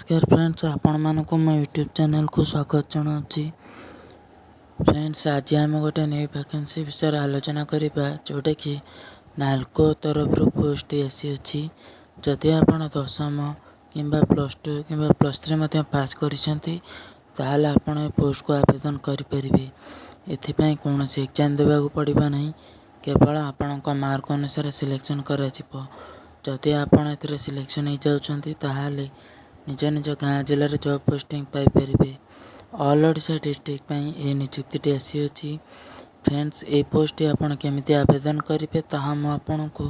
ନମସ୍କାର ଫ୍ରେଣ୍ଡସ୍, ଆପଣମାନଙ୍କୁ ମୋ ୟୁଟ୍ୟୁବ୍ ଚ୍ୟାନେଲ୍କୁ ସ୍ୱାଗତ ଜଣାଉଛି। ଫ୍ରେଣ୍ଡସ୍, ଆଜି ଆମେ ଗୋଟେ ନ୍ୟୁ ଭ୍ୟାକେନ୍ସି ବିଷୟରେ ଆଲୋଚନା କରିବା, ଯେଉଁଟାକି ନାଲକୋ ତରଫରୁ ପୋଷ୍ଟ ଆସିଅଛି। ଯଦି ଆପଣ 10ମ କିମ୍ବା +2 କିମ୍ବା +3 ମଧ୍ୟ ପାସ୍ କରିଛନ୍ତି, ତାହେଲେ ଆପଣ ଏ ପୋଷ୍ଟକୁ ଆବେଦନ କରିପାରିବେ। ଏଥିପାଇଁ କୌଣସି ଏକ୍ଜାମ୍ ଦେବାକୁ ପଡ଼ିବ ନାହିଁ, କେବଳ ଆପଣଙ୍କ ମାର୍କ ଅନୁସାରେ ସିଲେକ୍ସନ୍ କରାଯିବ। ଯଦି ଆପଣ ଏଥିରେ ସିଲେକ୍ସନ୍ ହେଇଯାଉଛନ୍ତି, ତାହେଲେ ନିଜ ନିଜ ଗାଁ ଜିଲ୍ଲାରେ ଜବ୍ ପୋଷ୍ଟିଂ ପାଇପାରିବେ। ଅଲ୍ ଓଡ଼ିଶା ଡିଷ୍ଟ୍ରିକ୍ଟ ପାଇଁ ଏହି ନିଯୁକ୍ତିଟି ଆସିଅଛି। ଫ୍ରେଣ୍ଡସ୍, ଏହି ପୋଷ୍ଟଟି ଆପଣ କେମିତି ଆବେଦନ କରିବେ, ତାହା ମୁଁ ଆପଣଙ୍କୁ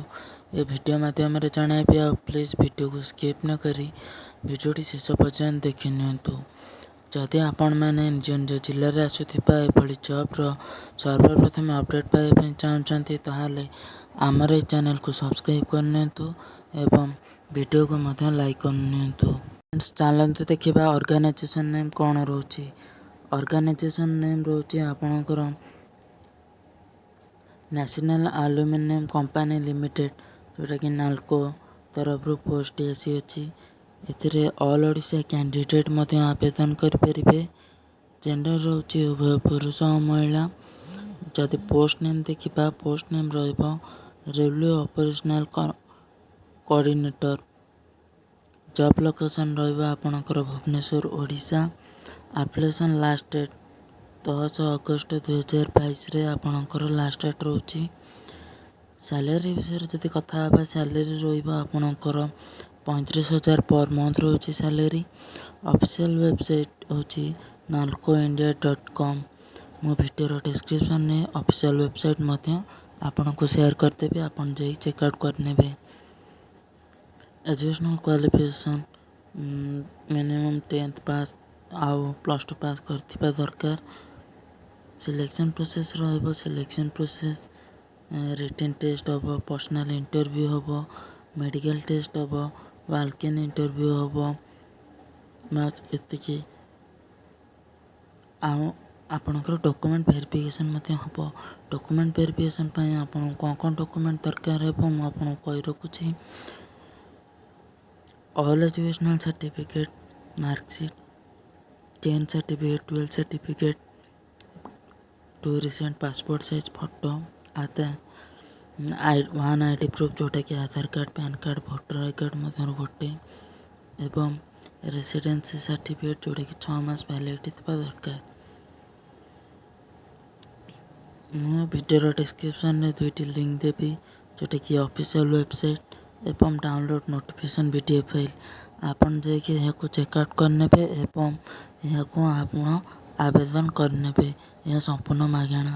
ଏ ଭିଡ଼ିଓ ମାଧ୍ୟମରେ ଜଣାଇବି। ଆଉ ପ୍ଲିଜ୍ ଭିଡ଼ିଓକୁ ସ୍କିପ୍ ନ କରି ଭିଡ଼ିଓଟି ଶେଷ ପର୍ଯ୍ୟନ୍ତ ଦେଖି ନିଅନ୍ତୁ। ଯଦି ଆପଣମାନେ ନିଜ ନିଜ ଜିଲ୍ଲାରେ ଆସୁଥିବା ଏଭଳି ଜବ୍ର ସର୍ବପ୍ରଥମେ ଅପଡ଼େଟ୍ ପାଇବା ପାଇଁ ଚାହୁଁଛନ୍ତି, ତାହେଲେ ଆମର ଏହି ଚ୍ୟାନେଲକୁ ସବସ୍କ୍ରାଇବ୍ କରିନିଅନ୍ତୁ ଏବଂ ଭିଡ଼ିଓକୁ ମଧ୍ୟ ଲାଇକ୍ କରିନିଅନ୍ତୁ। ଫ୍ରେଣ୍ଡସ୍, ଚାଲନ୍ତୁ ଦେଖିବା ଅର୍ଗାନାଇଜେସନ୍ ନେମ୍ କ'ଣ ରହୁଛି। ଅର୍ଗାନାଇଜେସନ୍ ନେମ୍ ରହୁଛି ଆପଣଙ୍କର ନ୍ୟାସନାଲ୍ ଆଲୁମିନିୟମ୍ କମ୍ପାନୀ ଲିମିଟେଡ଼୍, ଯେଉଁଟାକି ନାଲକୋ ତରଫରୁ ପୋଷ୍ଟଟି ଆସିଅଛି। ଏଥିରେ ଅଲ୍ ଓଡ଼ିଶା କ୍ୟାଣ୍ଡିଡେଟ୍ ମଧ୍ୟ ଆବେଦନ କରିପାରିବେ। ଜେଣ୍ଡର ରହୁଛି ଉଭୟ ପୁରୁଷ ଓ ମହିଳା। ଯଦି ପୋଷ୍ଟ ନେମ୍ ଦେଖିବା, ପୋଷ୍ଟ ନେମ୍ ରହିବ railway operational coordinator. Job location ରହିବ ଆପଣଙ୍କର Bhubaneswar, Odisha. Application last date 10 August 2022ରେ ଆପଣଙ୍କର ଲାଷ୍ଟ ଡେଟ୍ ରହୁଛି। ସାଲାରୀ ବିଷୟରେ ଯଦି କଥା ହେବା, ସାଲାରୀ ରହିବ ଆପଣଙ୍କର 35,000 ପର୍ ମନ୍ଥ ରହୁଛି ସାଲାରୀ। ଅଫିସିଆଲ୍ ୱେବସାଇଟ୍ ହେଉଛି nalcoindia.com। ମୁଁ ଭିଡ଼ିଓର ଡିସ୍କ୍ରିପ୍ସନ୍ରେ ଅଫିସିଆଲ୍ ୱେବସାଇଟ୍ ମଧ୍ୟ ଆପଣଙ୍କୁ ସେୟାର କରିଦେବି, ଆପଣ ଯାଇ ଚେକ୍ ଆଉଟ୍ କରିନେବେ। Educational qualification minimum 10th pass ଆଉ +2 ପାସ୍ କରିଥିବା ଦରକାର। ସିଲେକ୍ସନ୍ ପ୍ରୋସେସ୍ ରହିବ, ସିଲେକ୍ସନ୍ ପ୍ରୋସେସ୍ ରିଟେନ୍ ଟେଷ୍ଟ ହେବ, ପର୍ସନାଲ୍ ଇଣ୍ଟରଭ୍ୟୁ ହେବ, ମେଡ଼ିକାଲ୍ ଟେଷ୍ଟ ହେବ, ୱାକ୍ ଇନ୍ ଇଣ୍ଟରଭ୍ୟୁ ହେବ। ବାସ୍, ଏତିକି। ଆଉ ଆପଣଙ୍କର ଡକୁମେଣ୍ଟ ଭେରିଫିକେସନ୍ ମଧ୍ୟ ହେବ। ଡକୁମେଣ୍ଟ ଭେରିଫିକେସନ୍ ପାଇଁ ଆପଣଙ୍କୁ କ'ଣ କ'ଣ ଡକୁମେଣ୍ଟ ଦରକାର ହେବ, ମୁଁ ଆପଣଙ୍କୁ କହି ରଖୁଛି। All educational certificate, marksheet, 10th certificate, 12th certificate, two recent passport size photo, one ID proof, ଯେଉଁଟାକି ଆଧାର card, PAN card, voter I card ମଧ୍ୟରୁ ଗୋଟେ, ଏବଂ ରେସିଡେନ୍ସି ସାର୍ଟିଫିକେଟ୍, ଯେଉଁଟାକି 6 ମାସ ଭ୍ୟାଲିଡ଼ିଟି ଥିବା ଦରକାର। ମୁଁ ଭିଡ଼ିଓର ଡିସ୍କ୍ରିପ୍ସନ୍ରେ ଦୁଇଟି ଲିଙ୍କ୍ ଦେବି, ଯେଉଁଟାକି ଅଫିସିଆଲ୍ ୱେବସାଇଟ୍ ଏବଂ download notification PDF file. ଆପଣ ଯାଇକି ଏହାକୁ ଚେକ୍ ଆଉଟ୍ କରିନେବେ ଏବଂ ଏହାକୁ ଆପଣ ଆବେଦନ କରିନେବେ। ଏହା ସମ୍ପୂର୍ଣ୍ଣ ମାଗଣା।